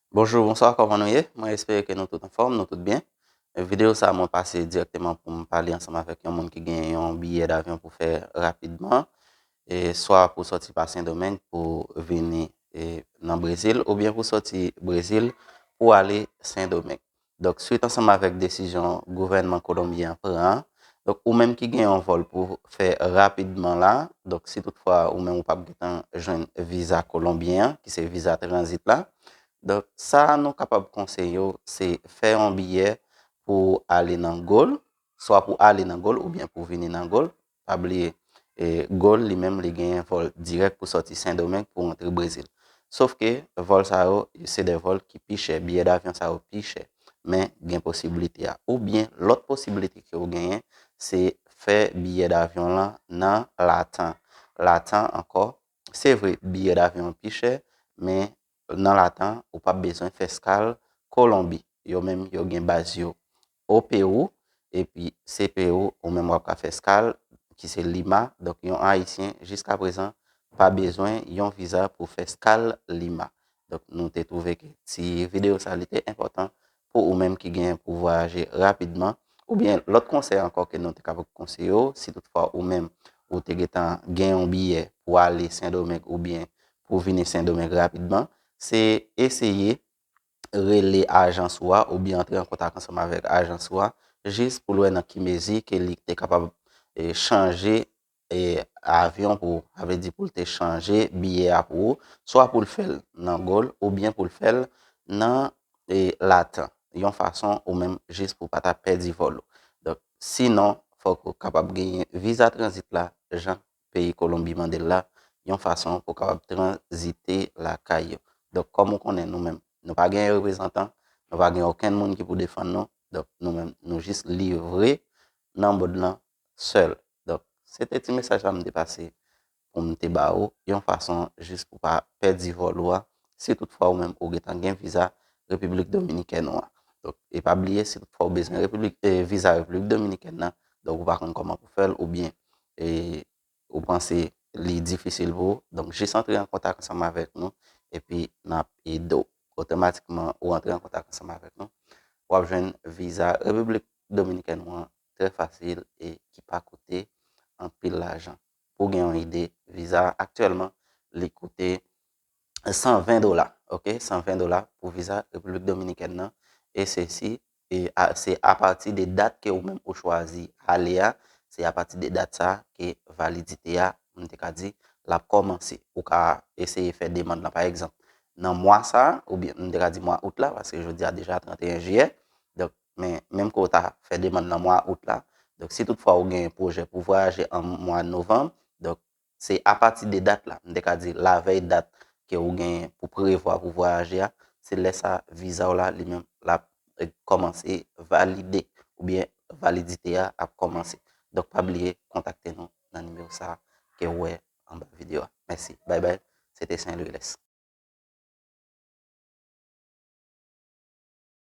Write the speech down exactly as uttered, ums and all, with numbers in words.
Bonjou, bonswa, kòman nou ye? Mwen espere ke nou tout anfòm, nou tout byen. Videyo sa a mwen pase dirèkteman pou m pale ansanm avèk yon moun ki gen yon biyè davyon pou fè rapidman, e swa pou sòti pa Sendomeng pou vini e nan Brezil, oubyen pou sòti Brezil pou ale Sendomeng. Donk, swit ansanm avèk desizyon gouvènman kolonbyen an pran an, donk, ou menm ki gen yon vòl pou fè rapidman la, donk, si toutfwa ou menm ou p ap gentan jwenn viza kolonbyen an, ki se viza tranzit la, donk, sa nou kapab konseye w, se fè yon biyè pou ale nan Gol, swa pou ale nan Gol oubyen pou vini nan Gol. Pa bliye, e, Gol li menm, li genyen vòl dirèk pou sòti Sendomeng pou rantre Brezil. Sof ke vòl sa yo, se de vòl ki pi chè, biyè davyon sa yo pi chè. Men gen posiblite a. Oubyen, lòt posiblite ke w genyen, se fè biyè davyon lan nan Latam. Latam ankò, se vre, biyè davyon an pi chè, men nan Latam, ou p ap bezwen fè eskal Kolonbi. Yo menm, yo gen baz yo o Pewou, epi se Pewou, ou menm w ap ka fè eskal, ki se Lima. Donk, yon Ayisyen, jiska prezan, pa bezwen yon viza pou fè eskal Lima. Donk, nou te twouve ke ti videyo sa, li te enpòtan pou ou menm ki gen pou vwayaje rapidman. Oubyen, lòt konsèy ankò ke nou te kapab konseye w, si toutfwa ou menm ou te gentan gen yon biyè pou ale Sendomeng oubyen pou vini Sendomeng rapidman, se eseye rele ajans ou a oubyen antre an kontak ansanm avèk ajans ou a, jis pou l wè nan ki mezi ke li te kapab, e, chanje, e, avyon pou ou, sa vle di pou l te chanje biyè a pou ou, swa pou l fè l nan Gol oubyen pou l fè l nan, e, Latam, yon fason ou menm jis pou w pa ta pèdi vòl ou. Donk, sinon, fòk ou kapab genyen viza tranzit la, jan peyi Kolonbi mande l la, yon fason pou w kapab tranzite lakay yo. Donk, kòm ou konnen, nou menm, nou pa gen reprezantan, nou pa gen okenn moun ki pou defann nou. Donk, nou menm, nou jis livre nan mond lan sèl. Donk, se te ti mesaj la m te pase pou m te ba ou, yon fason jis pou pa pèdi vòl ou a, si toutfwa ou menm ou gentan gen viza Repiblik Dominikèn ou a. Donk, e pa bliye, si toutfwa ou bezwen Repiblik, e, viza Repiblik Dominikèn nan, donk ou pa konn kòman pou fè l, oubyen, e, ou panse li difisil pou ou, donk jis antre an kontak ansanm avèk nou, epi n ap ede w. Otomatikman, ou antre an kontak ansanm avèk nou, w ap jwenn viza Repiblik Dominikèn ou an trè fasil e ki pa koute anpil lajan. Pou w gen yon ide, viza a aktyèlman, li koute san ven dola, oke? San ven dola pou viza Repiblik Dominikèn nan, e se si, e a, se apati de dat ke ou menm ou chwazi ale a, se apati de dat sa a ke validite a, m te ka di, l ap kòmanse. Ou ka eseye fè demann lan, pa egzanp, nan mwa sa a, oubyen m te ka di mwa out la, paske jodi a deja trannteyen jiyè. Donk, men, menm ke w ta fè demann nan mwa out la, donk, si toutfwa ou gen pwojè pou vwayaje an mwa novanm, donk, se apati de dat la, m te ka di lavèy dat ke ou genyen pou prevwa pou vwayaje a, se lè sa viza w la, li menm, l ap, e, kòmanse valide, oubyen validite a ap kòmanse. Donk, pa bliye kontakte nou nan nimewo sa a ke w wè anba videyo a. Mèsi. Bay bay. Se te Saint Louis Lès.